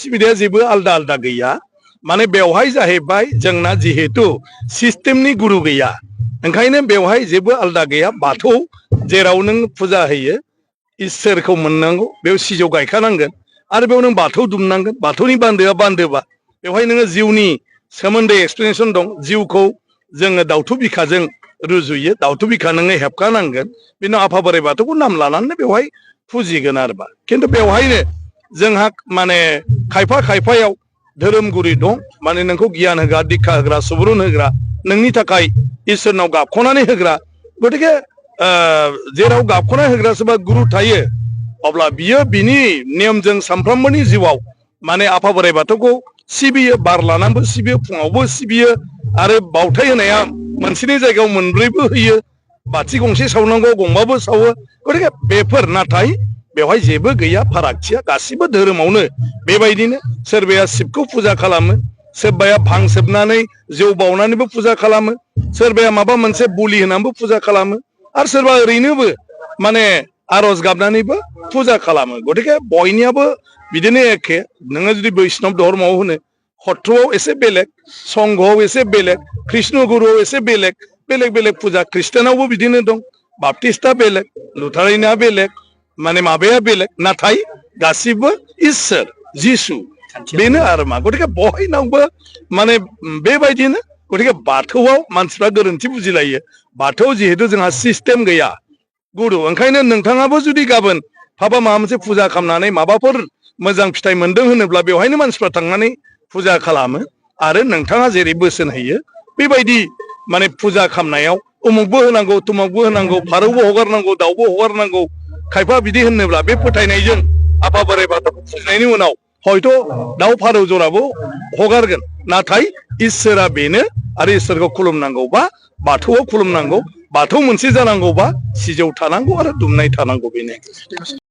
सिबिनाया जेबो आलदा आलदा गैया माने बेवहाय जाहैबाय जोंना जिहेतु सिस्टेमनि गुरु गैया ओंखायनो बेवहाय जेबो आलदा गैया बाथौ जेराव नों फुजा होयो इसोरखौ मोननांगौ बेयाव सिजौ गायखानांगोन आरो बेयाव नों बाथौ दुमनांगोन बाथौनि बान्दोआ बान्दोबा बेवहाय नोङो जिउनि सोमोन्दै एक्सप्लेनेसन दं जिउखौ जोङो दाउथु बिखाजों रुजुयो दाउथु बिखा नोङो हेबखानांगोन बेनि आफा बोराइ बाथौखौ नाम लानानै बेवहाय फुजिगोन आरोबा खिन्थु बेवहायनो जोंहा माने खायफा खायफायाव धोरोमगुरि दं माने नोंखौ गियान होग्रा दीक्षा होग्रा सुबुरुन होग्रा नोंनि थाखाय इसोरनाव गाबख'नानै होग्रा गतिके जेराव गाबख'नानै होग्रा सोरबा गुरु थायो अब्ला बियो बिनि नेमजों सानफ्रोमबोनि जिउआव माने आफा बोराइ बाथौखौ सिबियो बार लानानैबो सिबियो फुङावबो सिबियो आरो बावथाय होनाया मोनसेनि जायगायाव मोनब्रैबो होयो बाथि गंसे सावनांगौ गंबाबो सावो गतिके बेफोर नाथाय बेवहाय जेबो गैया फारागथिया गासिबो धोरोमावनो बेबायदिनो सोरबाया शिबखौ फुजा खालामो सोरबाया भां सोबनानै जौ बावनानैबो फुजा खालामो सोरबाया माबा मोनसे बुलि होनानैबो फुजा खालामो आरो सोरबा ओरैनोबो माने आरज गाबनानैबो फुजा खालामो गतिके बयनियाबो बिदिनो एखे नोङो जुदि बैष्णव धर्मआव होनो हट्रआव एसे बेलेग संघआव एसे बेलेग कृष्ण गुरुआव एसे बेलेग बेलेग बेलेग फुजा ख्रिस्टानावबो बिदिनो दं बाप्टिस्टआ बेलेग लुथारानिया बेलेग माने माबाया बेलेग नाथाय गासिबो इसोर जिसु बेनो आरो मा गतिके बयनावबो माने बेबायदिनो गतिके बाथौआव मानसिफ्रा गोरोन्थि बुजिलायो बाथौआव जिहेतु जोंहा सिस्टेम गैया गुरु ओंखायनो नोंथाङाबो जुदि गाबोन माबा मोनसे फुजा खालामनानै माबाफोर मोजां फिथाइ मोनदों होनोब्ला बेवहायनो मानसिफ्रा थांनानै फुजा खालामो आरो नोंथाङा जेरै बोसोन होयो बेबायदि माने फुजा खालामनायाव उमुकबो होनांगौ तुमुकबो होनांगौ फारौबो हगारनांगौ दाउबो हगारनांगौ खायफा बिदि होनोब्ला बे फोथायनायजों आफा बोराइ बाथौखौ फुजिनायनि उनाव हयथ' दाउ फारौ जराबो हगारगोन नाथाय इसोरा बेनो आरो इसोरखौ खुलुमनांगौबा बाथौआव खुलुमनांगौ बाथौ मोनसे जानांगौबा सिजौ थानांगौ आरो दुमनाय थानांगौ बेनो